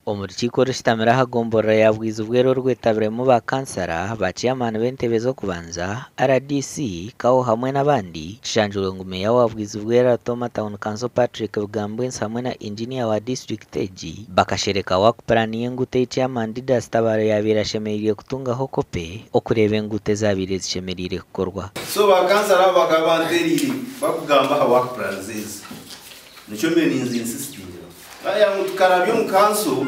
Omu rukiiko orushutamire aha gomborora ya Bwizibwera orwetabiremu ba kansara, ba ceyamaani b'entebe z'okubanza, RDC, CAO hamwe n'abandi, kishangirwe ngu Meeya wa Bwizibwera Ratooma Town Council Patrick Bigambwensi hamwe na Inginiya wa disiturikiti egi bakashereka work plan y'enguuto ei Chairman Didas Tabaro yaabaire ashemereire kutungaho kope okureeba enguuto ezaabaire zishemereire kukorwa. So ba kansara abo bakaba bantereire bakugamba aha work plans ezi. Nikyo mbe ninza insistingira. Baagira ngu tukarabya omu kanso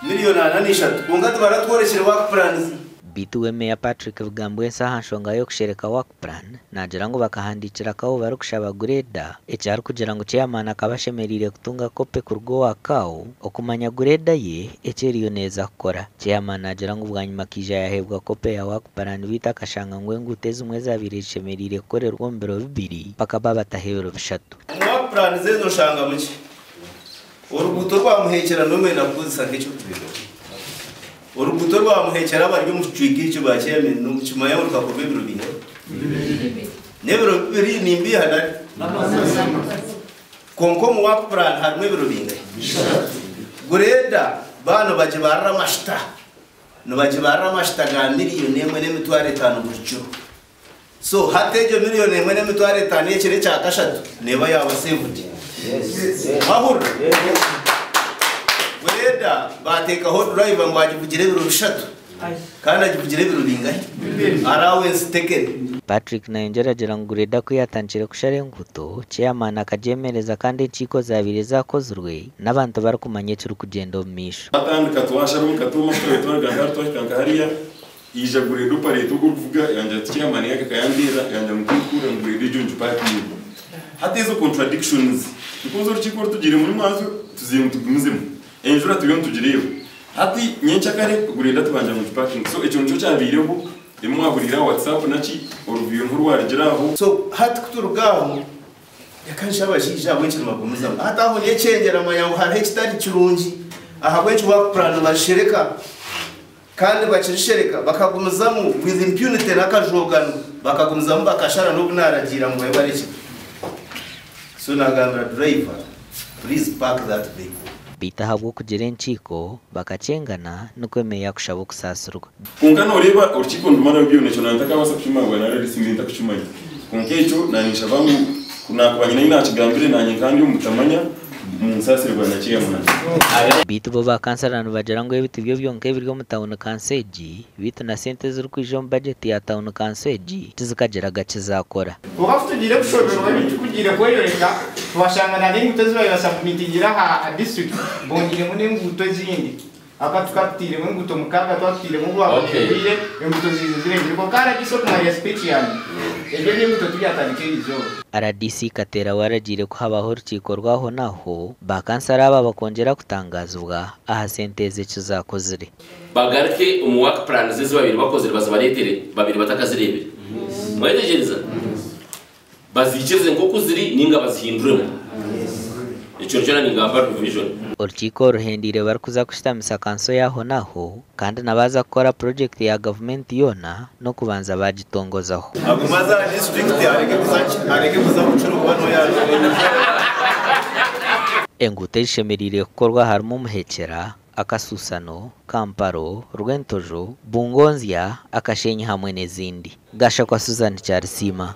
miriyoni 43 kwonka tibaratworekire work plans. Beitu we Meeya Patrick Bigambwensi aha nshonga y'okushereka work plan, naagira ngu bakahandiikira CAO barikushaba grader, eki arikugira ngu chairman akaba ashemereire kutunga kope kuruga owa CAO okumanya grader ye eki eriyo neeza kukora. Chairman naagira ngu bwanyima akaija yaheebwa kope ya work plan beitu akashanga ngu enguuto ezimwe ezaabaire zishemereire kukorerwa omu biro bibiri bakaba bataho ebiro bishatu. Omu work plans ezo oshangamu ki? Oruguuto rwa Muhekyera n'omwenda kukozesa nk'eky'okureeberaho. Oruguuto rwa Muhekyera abari omu kicweka ekyo ba chairman nimukimanya ngu rukakorwa ebiro bingahi? N'ebiro bibiri nimbiiha nari? Kwonka omu work plan harimu ebiro bingahi? Grader baaba nibagibarira amashita, nibagibarira amashita ga 1,500,000 buri kiro. So hati egyo 1,500,000 y'ekiro ekya kashatu neeba yaaba saved. Mwahurira? Grader baateekaho driver ngu agivugire ebiro bishatu kandi agivugire ebiro bingahi? Allowance taken. Patrick nayongyera agira ngu Grader ku yaatandikire kushara enguuto, Chairman akagyemereza kandi enkiiko zaabaire zaakozirwe n'abantu barikumanya ekirikugyenda omu maisho. Twatandika twashara omu katuuma ku twabaire twaruga nka hariya twahika nka hariya, Yaija grade operator ogwo orikuvuga yangira ati chairman yaka akayandeera yangira ngu tinkuhurira ngu grade egyo ngipakinge. Hati ezo contradictions because orukiiko oru tugiire muri mwazyo tuziire ngu tugumizemu. Enjura turiyo nitugireeba. Hati nyenkyakare grade atubangira ngu ngipakinge. So ekyo nikyo kyabaireho ebi mwahuriire aha WhatsApp naki oruvuyo niho rwarugire aho. So hati kuturuga aho reka nshabe abashaija ahabw'enki nibagumizamu. Hati aho nyekyengera manya ngu hariho ekitari kirungi ahabw'enki work plan nibazishereka. Kandi bakirishereka, bakagumizamu with impunity n'akajoogano, bakagumizamu bakashara n'obu naaragiira ngu babe barekire. So naagambira driver, please park that vehicle. Beitu ahabw'okugira enkiiko, bakakyengana, nikwo meeya kushaba okusaasirwa. Kwonka nooreeba orukiiko nirumaraho byona, ekyo nantakabaasa kukimanya bwa nari simbe ntakukimanya. Kwonka ekyo naninshaba ngu ku naakuba nyine ei naakigambire naanye nkaba ndi omu butamanya, Munsaasire bwana Chairman. Beitu bo ba kansara nibagira ngu ebi tibyo byonka ebiri omu tauni kanso egi, beitu na sente ezirikwija omu bajeti ya tauni kanso egi tizikagiraga kizakora. Kwonka ku tugiire kushoberwa ebintu kugiire kweyoreka, twashanga na n'enguuto ezi baabaire basabumitingire aha disiturikiti bongyeiremu n'enguuto ezindi. Ahakuba tukaba tutairemu enguuto mukaaga, twaba tutairemu orwa Bwire, enguuto ziija zirengire. Kwonka RDC okumarira sipiiki yangye, ebyo eby'enguuto tibyatandika eriizooba. Rdc Kateera we aragiire ku habaho orukiiko rw'aho n'aho, ba kansara aba bakongyera kutangaazibwa aha sente ezi eki zaakozire. Bagaruke omu work plans ezi babaire bakozire bazibareetere babaire batakazireebire. Mwayetegyereza? Baziikirize nk'oku ziri nainga bazihinduremu. Ekyo nikyo nangamba revision. Orukiiko oruhendeire barikuza kushutamisa kanso y'aho n'aho kandi na baaza kukora purojekiti ya gavumenti yoona n'okubanza baagitongozaho. Agume aze aha disiturikiti areke kuza areke kuza Bucura kuba niho yaaza. Enguuto ezishemereire kukorwa harimu Omuhekyera, Akasusano, Kamparo, Rwentojo, Bungonzya, Akashenyi hamwe n'ezindi. Gashakwa Susan Kyarisiima.